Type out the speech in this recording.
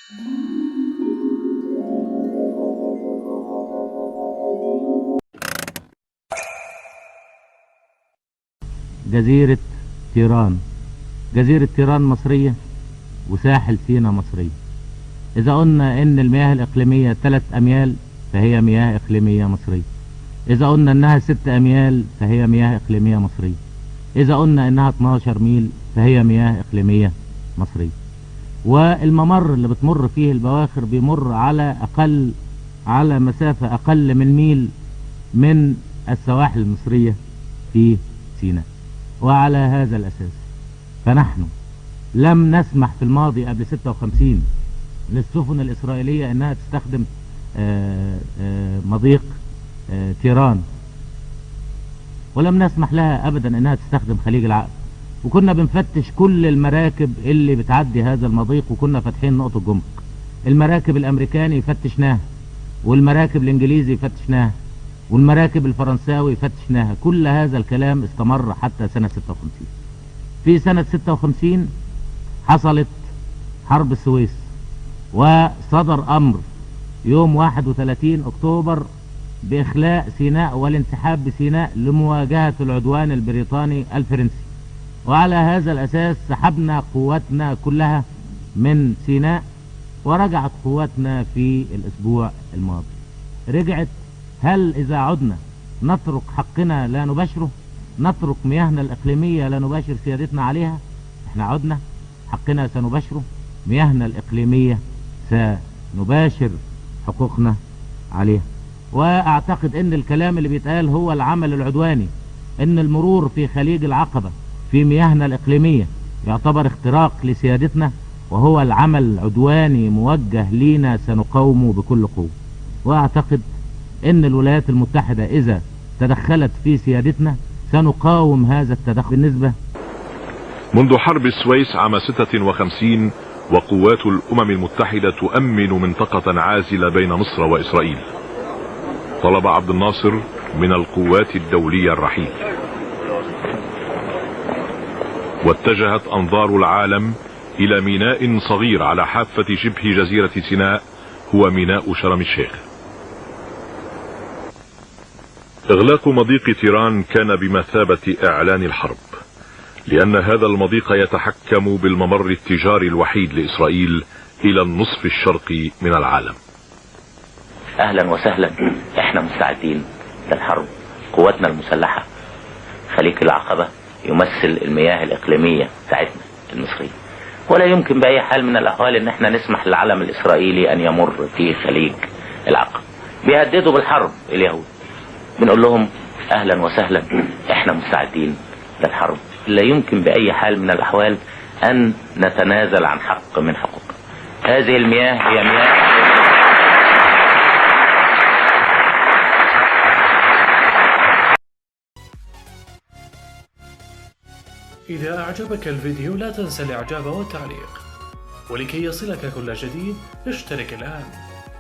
جزيرة تيران. جزيرة تيران مصرية وساحل سيناء مصرية. إذا قلنا إن المياه الإقليمية 3 أميال فهي مياه إقليمية مصرية. إذا قلنا إنها 6 أميال فهي مياه إقليمية مصرية. إذا قلنا إنها 12 ميل فهي مياه إقليمية مصرية. والممر اللي بتمر فيه البواخر بيمر على مسافة أقل من ميل من السواحل المصرية في سيناء. وعلى هذا الأساس فنحن لم نسمح في الماضي قبل 56 للسفن الإسرائيلية أنها تستخدم مضيق تيران، ولم نسمح لها أبدا أنها تستخدم خليج العقبة. وكنا بنفتش كل المراكب اللي بتعدي هذا المضيق، وكنا فاتحين نقطة جمرك. المراكب الأمريكاني فتشناها، والمراكب الإنجليزي فتشناها، والمراكب الفرنساوي فتشناها. كل هذا الكلام استمر حتى سنة 56. في سنة 56 حصلت حرب السويس، وصدر أمر يوم 31 أكتوبر بإخلاء سيناء والانسحاب بسيناء لمواجهة العدوان البريطاني الفرنسي. وعلى هذا الأساس سحبنا قواتنا كلها من سيناء، ورجعت قواتنا في الأسبوع الماضي. رجعت. هل إذا عدنا نترك حقنا لا نباشره؟ نترك مياهنا الإقليمية لا نباشر سيادتنا عليها؟ احنا عدنا حقنا سنباشره، مياهنا الإقليمية سنباشر حقوقنا عليها. وأعتقد أن الكلام اللي بيتقال هو العمل العدواني، أن المرور في خليج العقبة في مياهنا الإقليمية يعتبر اختراق لسيادتنا، وهو العمل عدواني موجه لينا سنقاومه بكل قوة. وأعتقد أن الولايات المتحدة إذا تدخلت في سيادتنا سنقاوم هذا التدخل. بالنسبة منذ حرب السويس عام 56 وقوات الأمم المتحدة تؤمن منطقة عازلة بين مصر وإسرائيل. طلب عبد الناصر من القوات الدولية الرحيل، واتجهت أنظار العالم إلى ميناء صغير على حافة شبه جزيرة سيناء، هو ميناء شرم الشيخ. إغلاق مضيق تيران كان بمثابة إعلان الحرب، لأن هذا المضيق يتحكم بالممر التجاري الوحيد لإسرائيل إلى النصف الشرقي من العالم. أهلا وسهلا، احنا مستعدين للحرب. قواتنا المسلحة خليج العقبة يمثل المياه الإقليمية بتاعتنا المصرية، ولا يمكن بأي حال من الأحوال ان احنا نسمح للعلم الإسرائيلي أن يمر في خليج العقبة. بيهددوا بالحرب اليهود، بنقول لهم أهلا وسهلا، احنا مستعدين للحرب. لا يمكن بأي حال من الأحوال أن نتنازل عن حق من حقوقنا. هذه المياه هي مياه إذا أعجبك الفيديو لا تنسى الإعجاب والتعليق، ولكي يصلك كل جديد اشترك الآن.